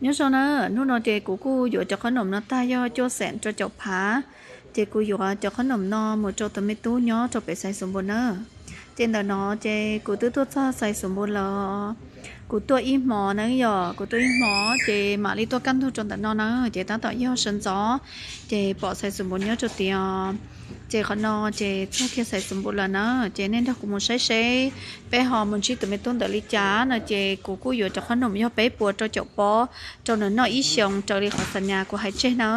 Nyob zoo na, hnub no ces kuv kuj yuav cov qhob noom no tag yog cuaj xeem rau caum phav, ces kuv yuav cov qhob noom no mus rau tus me tub nyob rau pem Xaiv Xus Npus na. Ces ntawm no ces kuv twb tuaj txog Xaiv Xus Npus lawm. Kuv tuaj ib hmo na yom, kuv tuaj ib hmo ces mam li tuaj kaj ntug rau ntawm no na, ces tab tom yog sawv ntxov, ces pom Xaiv Xus Npus nyob rau tiag. Ces qhov no ces txog kiag Xaiv Xus Npus lawm na, ces nej nrog kuv mus saib seb peb ho mus ntsib tus me tub ntawd li cas no, ces kuv kuj yuav cov qhob noom yog peb puas rau caum pob rau nws noj ib xyoos raws li qhov xa nyas kuv hais tseg na.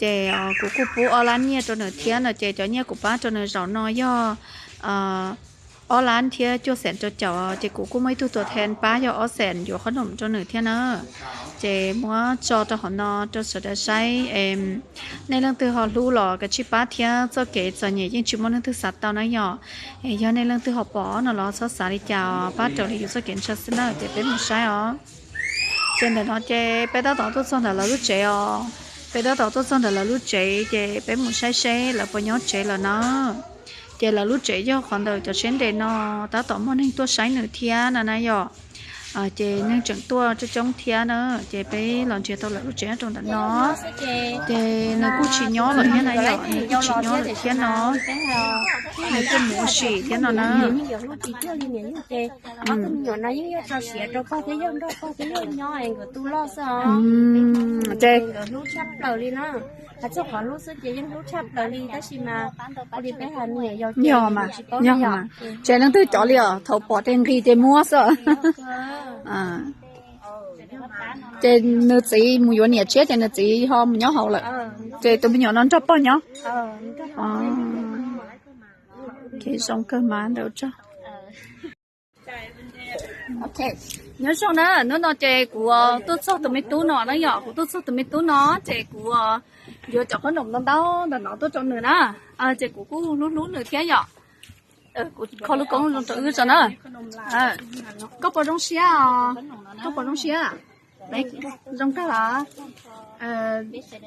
Ces kuv kuj pub ob lab nyiaj rau nws thiab no, ces cov nyiaj kuv pab rau nws zaum no yog ob lab thiab cuaj xeem rau caum, ces kuv kuj muaj ib tug tuam thej pab yog ob xeem yuav qhob noom rau nws thiab na. Ces muab tso rau hauv no rau sawv daws saib. Nej leej twg ho hlub los kav tsij pab thiab, txoj kev txom nyem yeej tsis muaj leej twg xav tau na yom. Es yog nej leej twg ho pom no los txhob xav li cas, pab raws li yus txoj kev ntshaw xwb na. Ces peb mus saib os. Ces ntawm no ces peb tab tom tuaj txog ntawm lawv lub tsev os. Peb tab tom tuaj txog ntawm lawv lub tsev, ces peb mus saib seb lawv puas nyob tsev lawm na. Ces lawv lub tsev yog qhov ntawm cov tsheb nres no, tab tom muaj neeg tuaj saib nws thiab no na yom. Ces neeg tseem tuaj coob coob thiab na. Ces peb los nrhiav tau lawv lub tsev nyob rau ntawm no. Ces nws kuj tsis nyob lawm thiab na yom, nws kuj tsis nyob lawm thiab no. Nws kuj mus ua si thiab no na. Ob tug me nyuam no yeej yog tso siav rau koj thiab yog nrog koj thiab yog nyob nkawd tu loj xwb os. Ces nkawd hlub tshaj plaws li na. Hais txog qhov hlub xwb ces yeej hlub tshaj plaws li, tab sis mas ua li peb hais me nyuam yaus ces yog mas, tsis paub yog li mas. Ces leej twg cov li os, thaum pom ces nqis ces muab xwb. Ces nws txiv mus yuav niam tshiab ces nws txiv ho mus nyob hauv lawm. Ces tus me nyuam no nrog pog nyob. Zoo kawg mas ntawd tso. Nyob zoo na, hnub no ces kuv tuaj txog tus me tub no na yom, kuv tuaj txog tus me tub no ces kuv yuav cov qhob noom ntau ntau ntawm no tuaj rau nws na. Ces kuv kuj hlub hlub nws thiab yom. Kuv kho lub koob zoo rau wb tso na. Koj puas zoo siab os? Koj puas zoo siab? Zoo kawg los?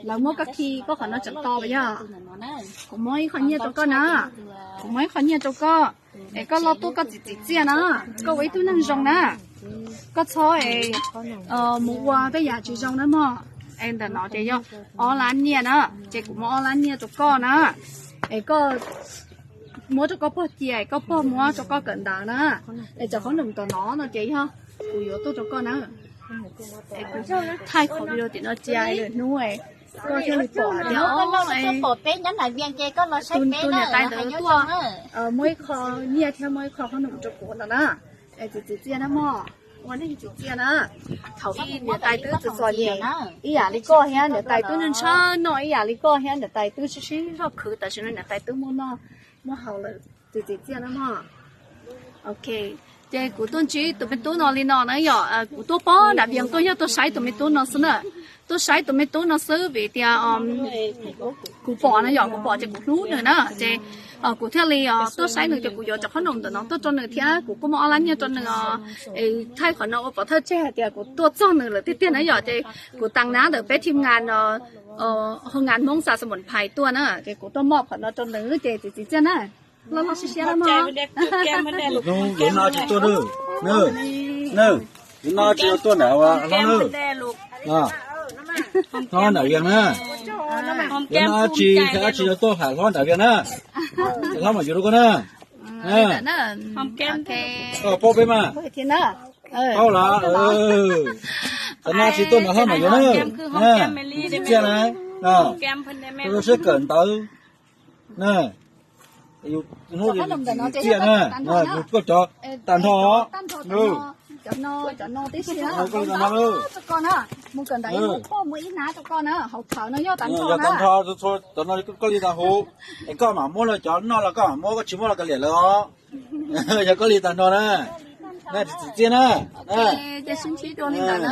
Lawv muab koj khi koj qhov no tseem to puas yog? Kuv muab ib qho nyiaj rau koj na. Kuv muab ib qho nyiaj rau koj. Es koj loj tuaj koj txiv txiv txiaj na. Koj ua ib tug neeg zoo na. Koj txhob es mus ua tej yam tsis zoo na mog. Es ntawm no ces yog ob lab nyiaj na. Ces kuv muab ob lab nyiaj rau koj na. Es koj muab rau koj pog cia, koj pog muab rau koj kawm ntawv na. Es cov qhob noom tom no no ces yog kuv yuav tuaj rau koj na. Thaij qhov video tim no cia lwm hnub koj thiaj li pom tias pom peb nyob nram Vias ces koj los saib peb, tus niam tais ntawd tuaj muab ib qho nyiaj thiab muab ib qho qhob noom rau kuv ntawd na. Es txiv txiv txiaj na mog, ua neeg txiv txiaj na. Thaum ub niam tais twb txom txom nyem ib yam li koj thiab, niam tais twb ntshaw noj ib yam li koj thiab, niam tais twb sib sib zog khwv tam sim no niam tais twb muaj noj muaj haus lawm, txiv txiv txiaj na mog. Ok, ces kuv tuaj ntsib tus me tub no li no na yom, kuv tuaj pog nram Vias tuaj yog tuaj saib tus me tub no xwb na. Tuaj saib tus me tub no xwb vim tias kuv pom na yom, kuv pom ces kuv hlub nws na, ces kuv thiaj li tuaj saib nws ces kuv yuav cov qhob noom ntawm no tuaj rau nws thiab kuv kuj muab ob lab nyiaj rau nws os. Thaij qhov no ua pov thawj tseg hais tias kuv tuaj txog nws lawm tiag tiag na yom, ces kuv tas nab ntawm peb thib ngan no, hoo ngan Hmoob xa xa mus phais tuaj na, ces kuv tuaj moj qhov no rau nws ces txiv txiv txiaj na. Loj loj siab siab na mog. Hnub yuav noj tsis tuaj na. Hnub noj tsis tuaj ntawm hlob na. Hlob nram Vias na. Yuav noj dab tsi, dab tsi no tuaj hais hlob nram Vias na. Hlob mam yuav rau koj na. Koj paub peb mas. Paub los? Tam no tsis tuaj ntawm hlob mam yuav na. Txiv txiaj na. Koj sib kawm ntawv na. Hnub txiv txiaj na, yus koj cov tag nrho. Koj li tag nrho. Mus kawm ntawv ib hnub koj muaj ib hnab rau koj na, hauv thawv no yog tag nrho na. Tag nrho, cov no koj li tag huv. Es koj mam muab los cov noj los koj mam muab, koj tsis muab los kav liam lawm os. Yog koj li tag nrho na. Txiv txiaj na. Ces sib ntsib dua li ntawd na.